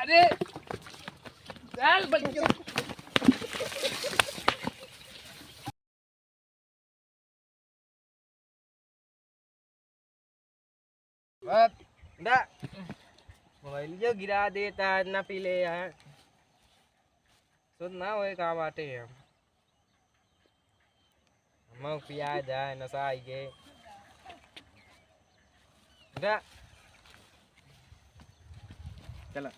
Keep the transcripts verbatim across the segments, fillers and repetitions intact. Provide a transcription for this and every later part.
अरे, चल बच्चों। बाप, दा, मोबाइल जो गिरा देता है, ना पी ले यार। सुन ना होए का बाटे है। मऊ पिया जाए, नशा आई गे। जा। चला।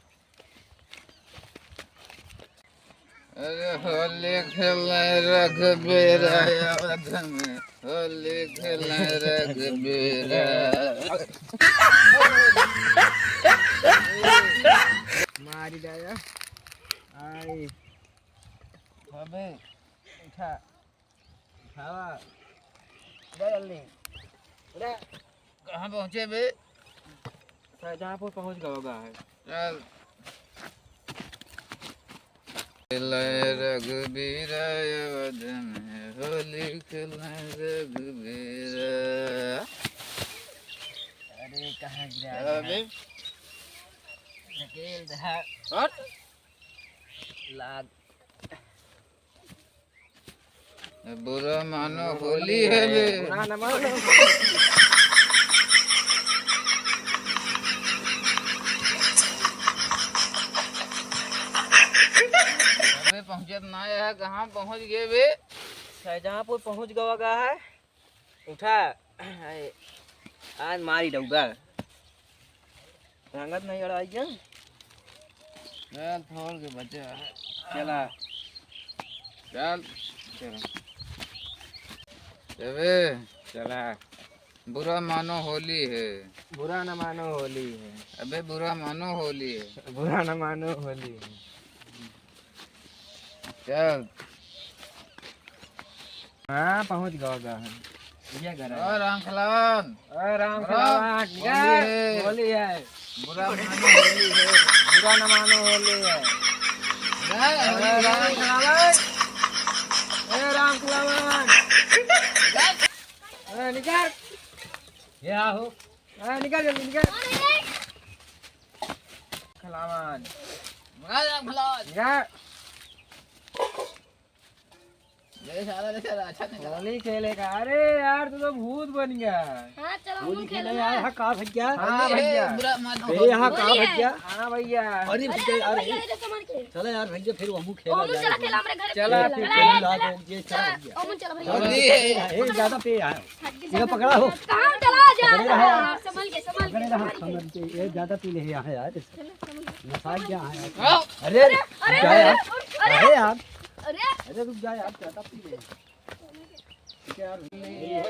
अरे होली खेले रघुबीरा अवध में, होली खेले रघुबीरा। मारी दाया। आई। अबे, उठा। उठावा। उठा जल्दी। उठा। कहाँ पहुँचे बे? शाहजहाँपुर पहुँच गवा है। चल। खेले रघुबीरा अवध में, होली खेले रघुबीरा। अरे, कहाँ गिरा अबे। है? ढकेल दहा। हट। लाग। बुरा मानो होली है बे। बुरा न मानो। अबे पहुँचत ना है, कहाँ पहुँच गए बे? शाहजहाँपुर पहुँच गवा गा है। उठा, आज मारी डौगा। रंगत नहीं अड़ाई क्या? चल, थोड़ के बचे हैं। चला। चल। चल। अबे। चला। बुरा मानो होली है। बुरा न मानो होली है। अबे बुरा मानो होली है। बुरा न मानो होली है। चल। हाँ, पहुँच गवा गा है। ये घर है। ओ राम खिलावन। ओ राम राम। खिलावन, होली निकाल। है। होली है। बुरा मानो होली है। बुरा न मानो होली है। ए, होली है। राम खिलावन। ए, राम खिलावन। ए, निकाल। ये आओ। ए, निकाल जल्दी, निकाल। खिलावन। निकाल, राम खिलावन। निकाल। ले साला, ले साला, अच्छा नहीं लगा। होली खेलेगा। अरे यार, तू तो भूत बन गया। हाँ, चलो, हम होली खेले खेलेंगे। यार, हाँ, का भैया? हाँ, अरे, भैया। बुरा मत ए, यहाँ का होली है। भैया? हाँ, भैया। अरे, अरे, भैया, अरे, अरे, ये तो समझ के। चला यार, भैया, फिर हमहू खेला हमहू जाए। चला खेला, हमरे घर चला, खेला। फिर चला, खेला चला। लोग, ये चला चला, भैया। हमहू चला भैया। चला, होली है। ए, ज्यादा पे आए। हट के ये ज्यादा पकड़ा हो। कहाँ चला जा पकड़े रहा। रहा है? संभल के, संभल के, पकड़े रहा, संभल के। संभल के। ये ज्यादा पी ले यहाँ यार। चला, संभल के। नशा क्या है? हाँ। अरे, अरे, अरे, रुक जा यार। अरे, अरे। अरे यार। अरे। अरे रुक जा यार, ज्यादा पी ले। क्या यार, होली है।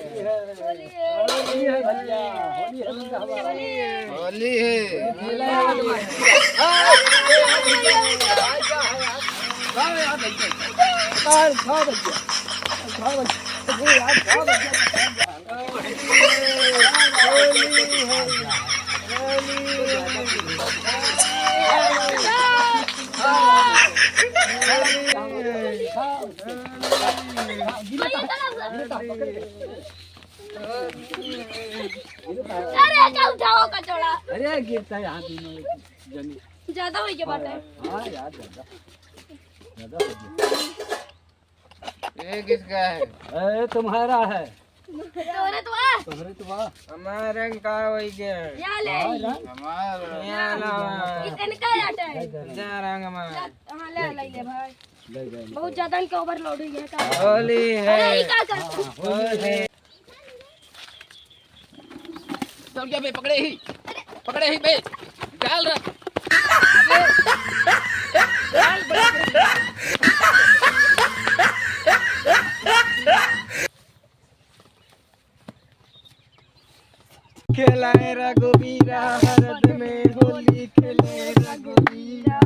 होली है। होली है भैया, होली है भैया, होली है। होली है। होली है। हाँ, यार, भैया। हाँ, यार, भैया। हाँ, हाँ, भैया। हाँ, भैया। अरे यार, हाँ, भैया। अरे, का उठाओ कचौड़ा? अरे, गिरता है हाथ में, जनी। ज्यादा हो गया बात है। हाँ यार, ज्यादा, ज्यादा हो गया। ये किसका है? ए, तुम्हारा है। तोरे तो आ। तोहरे तो बा। हमारा रंग का होई गया? या ले। हाँ, रंग। हमारा। या ला। इतने का आटा है? जा रंग हमारा। जा, हाँ, ले, ले, ले भाई। ले, ले, ले। बहुत ज्यादा इनका overload हुई है का? होली है। अरे, ये का करता? हाँ, होली है। दौड़िया बे, पकड़े ही, पकड़े ही बे, डाल रख। खेलाए रघुबीरा हरद में होली, खेले रघुबीरा।